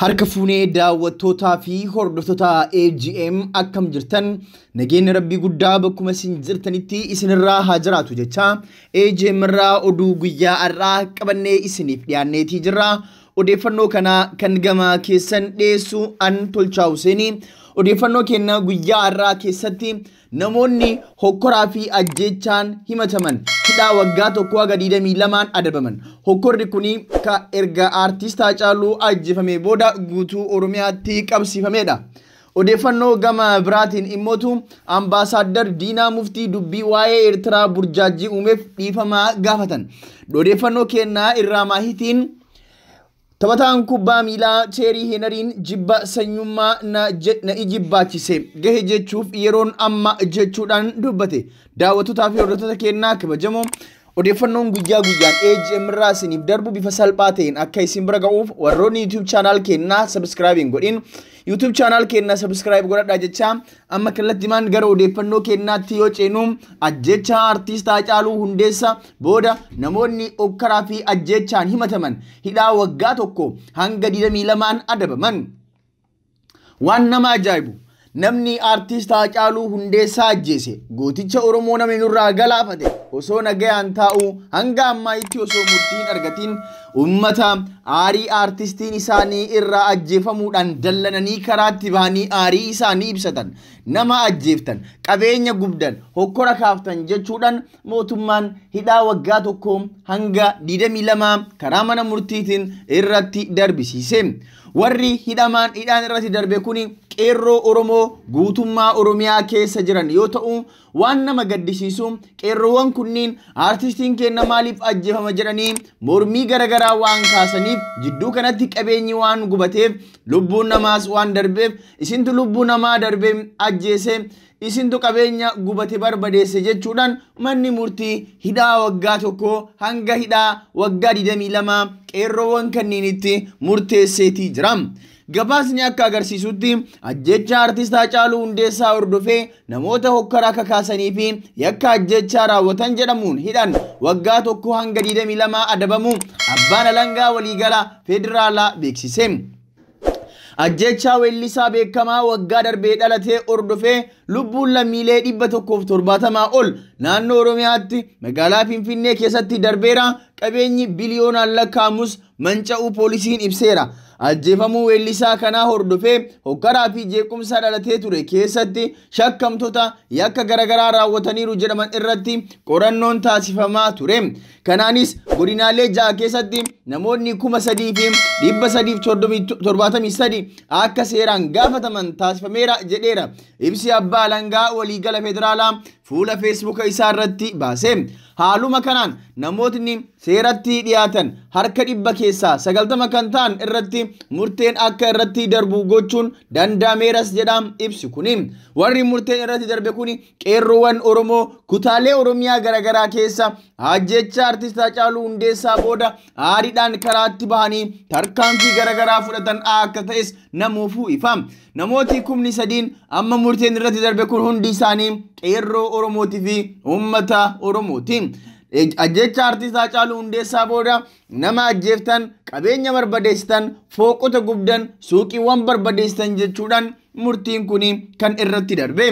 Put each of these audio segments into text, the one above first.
Harka fuunee daawwattootaa fi hordoftoota AGM akkam jirtan, nageenya rabbii guddaa bakkuma isin jirtanitti isinirraa haa jiraatu jecha AGM irraa oduu guyyaa har'aa qabannee isiniif dhiyaanneetii jirra. Odeeffannoo kana kan gama keessan dhiyeessu an Tolchaa Huseenii. Odeeffannoo keenya guyyaa har'aa keessatti namoonni hokkoraa fi ajjeechaan himataman hidhaa waggaa 1 haga 22 adabaman. Hokkorri kuni ka erga aartist Haacaaluu ajjeefamee booda guutuu Oromiyaatti qabsiifamedha. Odeeffannoo gama biraatiin immootu ambaasaaddar Diinaa Muftii dubbii waa'ee Eertiraa burjaajii uumeef dhiifamaa gaafatan. Odeeffannoo keenyaa irraa maahitiin taphataan kubbaa miilaa Teerii Heenariin jibba sanyummaa na ijibbaachise gahe jechuuf yeroon amma jechuudhaan dubbate. Daawwattootaa fi hordoftoota keenyaa kabajamoo, odeeffannoon guyyaa guyyaan AGM irraa isiniif darbu bifa salphaa ta'een akka isin bira ga'uuf warroonni YouTube channel keenyaa subscribe hin godhin YouTube channel keenyaa subscribe godhadhaa jecha amma kallattiimaan gara odeeffannoo keenyaatti yoo ceenu, ajjeechaa aartist Haacaaluu Hundeessaa booda namoonni okkaraa fi ajjeechaan himataman hidhaa waggaa 1 hanga 22 adabaman. Waan nama ajaa'ibu, namni aartist Haacaaluu Hundeessaa ajjeese gooticha Oromoo namni nurraa galaafate osoo nagayaan taa'u hanga ammaa itti osoo murtiin argatiin uummata aarii aartistiin isaanii irraa ajjeefamuudhaan dallananii karaatti bahanii aarii isaanii ibsatan, nama ajjeeftan, qabeenya gubdan, hokkora kaaftan jechuudhaan mootummaan hidhaa waggaa 1 hanga 22 karaa mana murtiitiin irratti darbisiise. Warri hidhamaan hidhaan irratti darbe kuni qeerroo Oromoo guutummaa Oromiyaa keessa jiran yoo ta'u, waan nama gaddisiisu qeerroowwan kunniin aartistiin keenya maaliif ajjeefama jedhanii mormii garaagaraa waan kaasaniif jidduu kanatti qabeenyi waan gubateef lubbuun namaas waan darbeef isintu lubbuu namaa darbee ajjeese, isintu qabeenya gubate barbadeesse jechuudhaan manni murtii hidhaa waggaa 1 hanga hidhaa waggaa 22 qeerroowwan kanniinitti murteesseetii jira. Gabaasni akka agarsiisutti ajjeechaa aartist Haacaaluu Hundeessaa hordofee namoota hokkaraa kakaasanii fi yakka ajjeechaa raawwatan jedhamuun hidhan waggaa 1 hanga 22 adabamu abbaan alangaa waliigala federaalaa beeksise. Ajjeechaa weellisaa beekamaa waggaa darbee dhalatee hordofee lubbuun lammiilee 170 ol naannoo Oromiyaatti magaalaa Finfinnee keessatti darbeera. Qabeenyi biliyoonaan lakkaa'amus manca'uu poolisiin ibseera. Ajjeefamuu weellisaa kanaa hordofee hokkaraa fi jeequmsa dhalatee ture keessatti shakkamtoota yakka garaagaraa raawwataniiru jedhaman irratti qorannoon taasifamaa ture. Kanaanis godinaalee 6 keessatti namoonni 3,373 akka seeraan gaafataman taasifameera jedheera. Ibsi abbaa alangaa waliigala federaalaa fuula feesbuuka isaa irratti baase. Haaluma kanaan namootni seeratti dhiyaatan harka 100 keessaa 90 kan ta'an irratti murteen akka irratti darbu gochuun danda'ameeras jedha ibsi kuni. Warri murteen irratti darbe kuni qeerroowwan Oromoo kutaalee Oromiyaa garaagaraa keessa ajjeechaa aartist Haacaaluu Hundeessaa booda aariidhaan karaatti bahanii tarkaanfii garaagaraa fudhatan akka ta'es namuufuu ifa. Namooti 3,000 amma murteen irratti darbe kun hundi isaanii qeerroo Oromootii fi uummata Oromooti. Ajjeechaa aartist Haacaaluu Hundeessaa booda nama ajjeeftan, qabeenya barbadeessitan, fooqota gubdan, suuqiiwwan barbadeessitan jechuudhaan murtiin kun kan irratti darbe.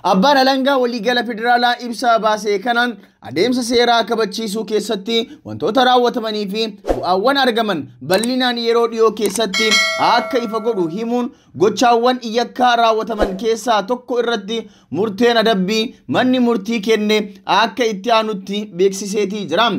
Abbaan alangaa waliigala federaalaa ibsa baasee kanaan adeemsa seeraa kabachiisuu keessatti wantoota raawwatamanii fi bu'aawwan argaman bal'inaan yeroo dhiyoo keessatti akka ifa godhu himuun gochaawwan yakkaa raawwataman keessaa tokko irratti murteen adabbii manni murtii kenne akka itti aanutti beeksiseetii jira.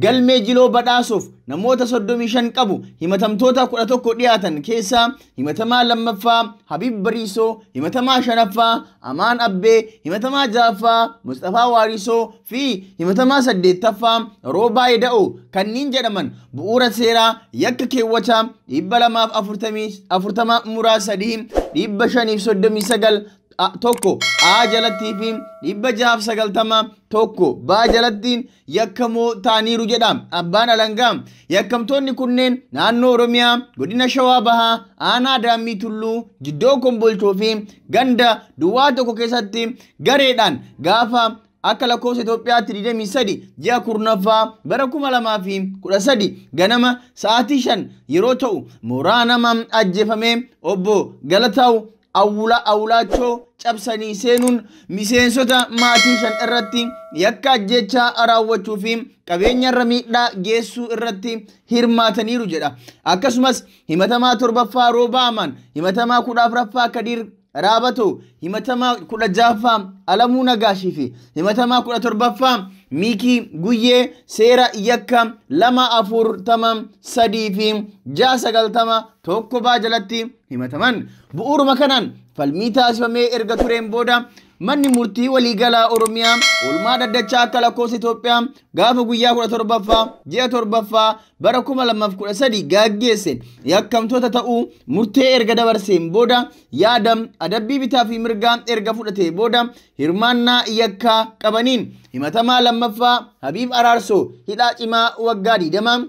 Galmee Jiloo badhaasuuf namoota 35 qabu himatamtoota 11 dhiyaatan keessaa himatamaa 2ffaa Habiib Bariisoo, himatamaa 5ffaa Amaan Abbee, himatamaa 6ffaa Mustafaa Waarisoo fi himatamaa 8ffaa Roobaa Eda'oo kanneen jedhaman bu'uura seeraa yakka keewwata 240 muraa 3 539 1 A jalatti fi 690 1 B jalattiin yakkamoo ta'aniiru jedha abbaan alangaa. Yakkamtoonni kunneen naannoo Oromiyaa godina Shawaa Bahaa aanaa Daammii Tulluu Jiddoo Kombolchoo fi ganda Duwwaa 1 keessatti gareedhaan gaafa akka lakkoofsa Itoophiyaatti 23 ji'a 10ffaa bara 2013 ganama sa'aatii 5 yeroo ta'u mooraa nama ajjeefame obbo Galataw Awulaachoo cabsanii seenuun miseensota maatii 5 irratti yakka ajjeechaa raawwachuu fi qabeenya irra miidhaa geessuu irratti hirmaataniiru jedha. Akkasumas himatamaa 7ffaa Roobaa Amaan, himatamaa 14ffaa Kadiir Raabatoo, himatamaa 16ffaa Alamuu Nagaashii fi himatamaa 17ffaa Miikii Guyyee seera yakka 243 fi 691 baa jalatti himataman. Bu'uuruma kanaan falmii taasifamee erga tureen booda manni murtii waliigalaa Oromiyaa oolmaa dhaddachaa akka lakkoofsa Itoophiyaa gaafa guyyaa 17ffaa ji'a 7ffaa bara 2013 gaggeesse yakkamtoota ta'uu murtee erga dabarseen booda yaada adabbii bitaa fi mirgaa erga fudhatee booda hirmaannaa yakkaa qabaniin himatamaa 2ffaa Habiib Araarsoo hidhaa cimaa waggaa 20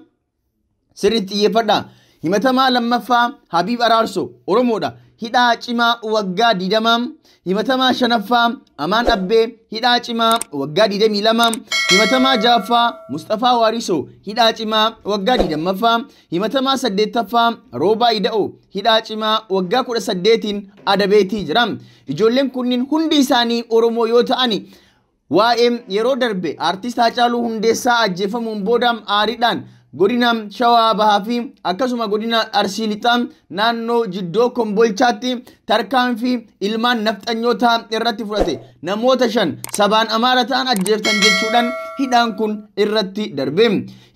sirriitti xiyyeeffadha. Himatamaa 2ffaa Habiib Araarsoo Oromoodha. Hidhaa cimaa waggaa 20. Himatamaa 5ffaa Amaan Abbee hidhaa cimaa waggaa 22. Himatamaa 6ffaa Mustafaa Waarisoo hidhaa cimaa waggaa 20ffaa. Himatamaa 8ffaa Roobaa Ida'oo hidhaa cimaa waggaa 18 adabeetii jira. Ijoolleen kunniin hundi isaanii Oromoo yoo ta'an waa'ee yeroo darbe aartist Haacaaluu Hundeessaa ajjeefamuun booda aariidhaan godina Shawaa Bahaa fi akkasuma godina Arsii Lixaa naannoo Jiddoo Kombolchaatti tarkaanfii ilmaan nafxanyootaa irratti fudhate namoota 5 sabaan Amaara ta'an ajjeeftan jechuudhaan hidhaan kun irratti darbe.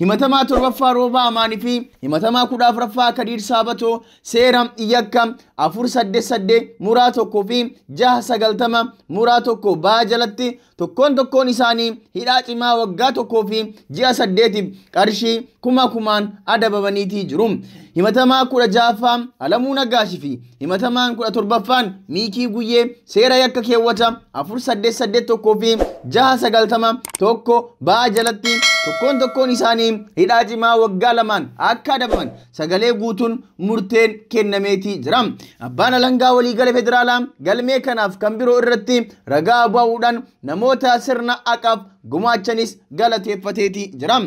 Himatamaa 7ffaa Roobaa Amaanii fi himatamaa 14ffaa Kadiir Saabatoo seera yakka 488 muraa 1 fi 690 muraa 1 baa jalatti tokkoon tokkoon isaanii hidhaa cimaa waggaa 1 fi ji'a 8 qarshii kuma kumaan adabamaniitii jiru. Himatamaa 16ffaa Alamuu Nagaashii fi himatamaan 17ffaan Miikii Guyyee seera yakka keewwata 4881 fi 691 baa jalatti tokkoon tokkoon isaanii hidhaa cimaa waggaa 2 akka adabaman sagalee guutuun murteen kennameetii jira. Abbaan alangaa waliigala federaalaa galmee kanaaf kan biroo irratti ragaa ba'uudhaan namoota sirna haqaaf gumaachanis galateeffateetii jira.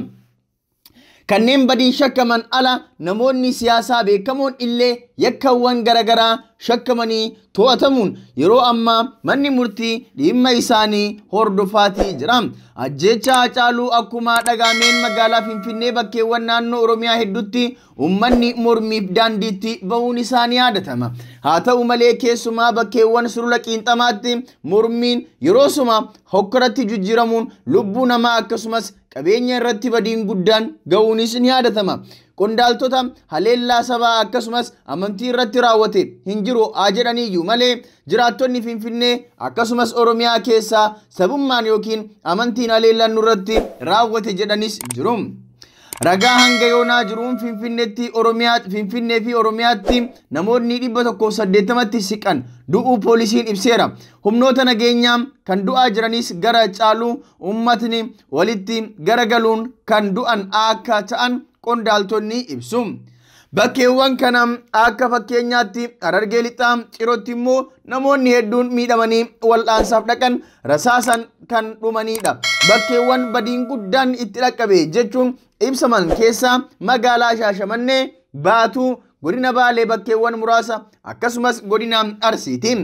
Kanneen badiin shakkaman ala namoonni siyaasaa beekamoon illee yakkawwan garaagaraa shakkamanii to'atamuun yeroo ammaa manni murtii dhimma isaanii hordofaatii jira. Ajjeechaa Haacaaluu akkuma dhagaameen magaalaa Finfinnee bakkeewwan naannoo Oromiyaa hedduutti uummanni mormiif daandiitti bahuun isaanii yaadatama. Haa ta'u malee keessumaa bakkeewwan sulula qiinxamaatti mormiin yeroo suma hokkoratti jijjiiramuun lubbuu namaa akkasumas qabeenya irratti badiin guddaan ga'uunis ni yaadatama. Qondaaltota haleellaa sabaa akkasumas amantii irratti raawwate hin jiru haa jedhaniiyyuu malee jiraattonni Finfinnee akkasumas Oromiyaa keessaa sabummaan yookiin amantiin haleellaan nurratti raawwate jedhanis jiru. Ragaa hanga yoonaa jiruun Finfinnee fi Oromiyaatti namoonni 180tti siqan du'uu poolisiin ibseera. Humnoota nageenyaa kan du'aa jiranis gara caalu uummatni walitti garagaluun kan du'an akka ta'an qondaaltonni ibsu. Bakkeewwan kana akka fakkeenyaatti Harargee Lixaa Cirootti immoo namoonni hedduun miidhamanii wal'aansaaf dhaqan rasaasan kan dhumanidha. Bakkeewwan badiin guddaan itti dhaqqabe jechuun ibsaman keessaa magaalaa Shaashamannee, Baatuu, godina Baalee bakkeewwan muraasa akkasumas godina Arsiiti.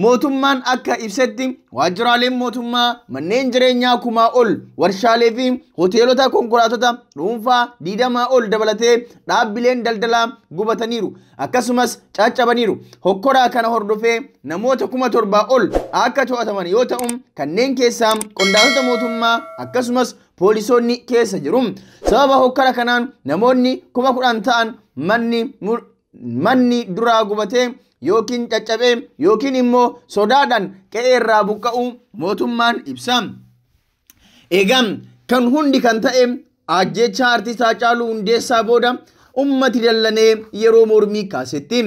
Mootummaan akka ibsetti waajjiraaleen mootummaa manneen jireenyaa 1000 ol warshaalee fi hoteelota konkolaatota dhuunfaa 20 ol dabalatee dhaabbileen daldalaa gubataniiru akkasumas caccabaniiru. Hokkoraa kana hordofee namoota 7,000 ol akka to'ataman yoo ta'u kanneen keessaa qondaaltota mootummaa akkasumas poolisoonni keessa jiru. Sababa hokkora kanaan namoonni 10,000 ta'an manni duraa gubatee yookiin caccabee yookiin immoo sodaadhaan qe'ee irraa buqqa'uu mootummaan ibsa. Egaa kan hundi kan ta'e ajjeechaa aartist Haacaaluu Hundeessaa booda ummati dallanee yeroo mormii kaasetti.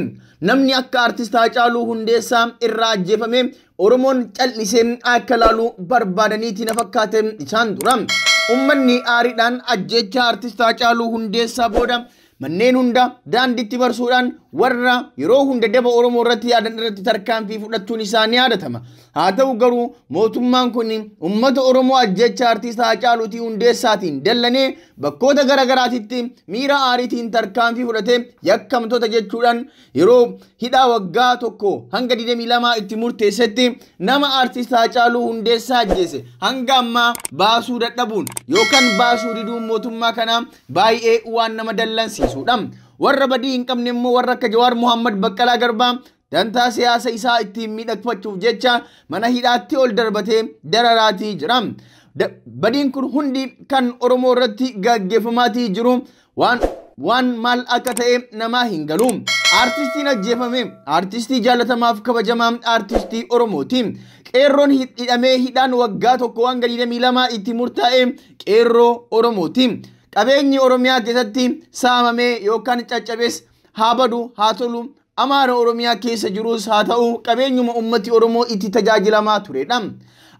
Namni akka aartist Haacaaluu Hundeessaa irraa ajjeefame Oromoon callisee akka laalu barbaadaniiti na fakkaate isaan dura. Ummanni aariidhaan ajjeechaa aartist Haacaaluu Hundeessaa booda manneen hunda daandiitti barsuudhaan warra yeroo hunda daba Oromoo irratti yaadan irratti tarkaanfii fudhachuun isaa ni yaadatama. Haa ta'u garuu mootummaan kun uummata Oromoo ajjecha artiist Haacaaluutii Hundeessaatiin dallanee bakkoota garaagaraatitti miira aariitiin tarkaanfii fudhatee yakkamtoota jechuudhaan yeroo hidhaa waggaa 1 hanga 22 itti murteessetti nama artiist Haacaaluu Hundeessaa ajjeese hanga ammaa baasuu dadhabuun yookaan baasuu diduun mootummaa kanaa baay'ee waan nama dallansiisuudha. Warra badii hin qabne immoo warra akka Jawaar Muhammad Baqqalaa Garbaa dantaa siyaasa isaa ittiin miidhagfachuuf jecha mana hidhaatti ol darbatee dararaatii jira. Badiin kun hundi kan Oromoo irratti gaggeeffamaatii jiru waan maal akka ta'e namaa hin galu. Artistiin ajjeefame artistii jaalatamaaf kabajamaa artistii Oromooti. Qeerroon hidhamee hidhaan waggaa 1 hanga 22 itti murtaa'e qeerroo Oromooti. Qabeenyi Oromiyaa keessatti saamamee yookaan caccabees haa badu haa tolu Amaara Oromiyaa keessa jirus haa ta'u qabeenyuma ummati Oromoo itti tajaajilamaa turedha.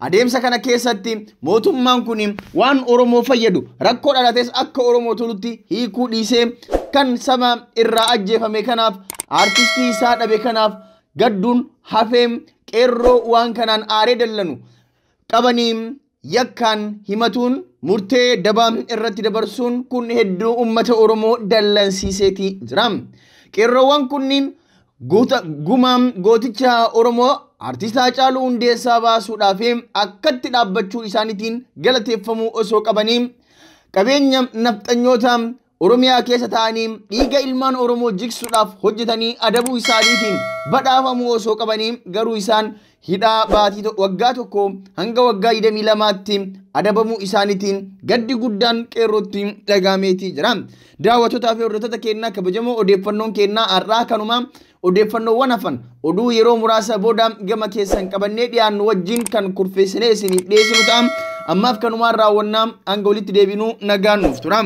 Adeemsa kana keessatti mootummaan kun waan Oromoo fayyadu rakkoo dhalates akka Oromoo tolutti hiikuu dhiisee kan saba irraa ajjeefame kanaaf artistii isaa dhabe kanaaf gadduun hafee qeerroo waan kanaan aaree dallanu qabanii yakkaan himatuun murtee dabaa irratti dabarsuun kun hedduu uummata Oromoo dallansiiseeti jira. Qeerroowwan kunniin gumaa gooticha Oromoo artiist Haacaaluu Hundeessaa baasuudhaaf akkatti dhaabbachuu isaaniitiin galateeffamuu osoo qabanii qabeenya nafxanyoota Oromiyaa keessa ta'anii dhiiga ilmaan Oromoo jigsuudhaaf hojjetanii adabuu isaaniitiin badhaafamuu osoo qabanii garuu isaan hidhaa baatii waggaa 1 hanga waggaa 22tti adabamuu isaaniitiin gaddi guddaan qeerrootti dhagahameetii jira. Daawwattootaa fi hordoftoota keenyaa kabajamoo odeeffannoon keenyaa har'aa kanuma odeeffannoowwan hafan oduu yeroo muraasa booda gama keessan qabannee dhiyaannu wajjin kan kurfeessinee isiniif dhiyeessinu ta'a. Ammaaf kanumaan raawwannaa hanga walitti deebinuu nagaan nuuf tura.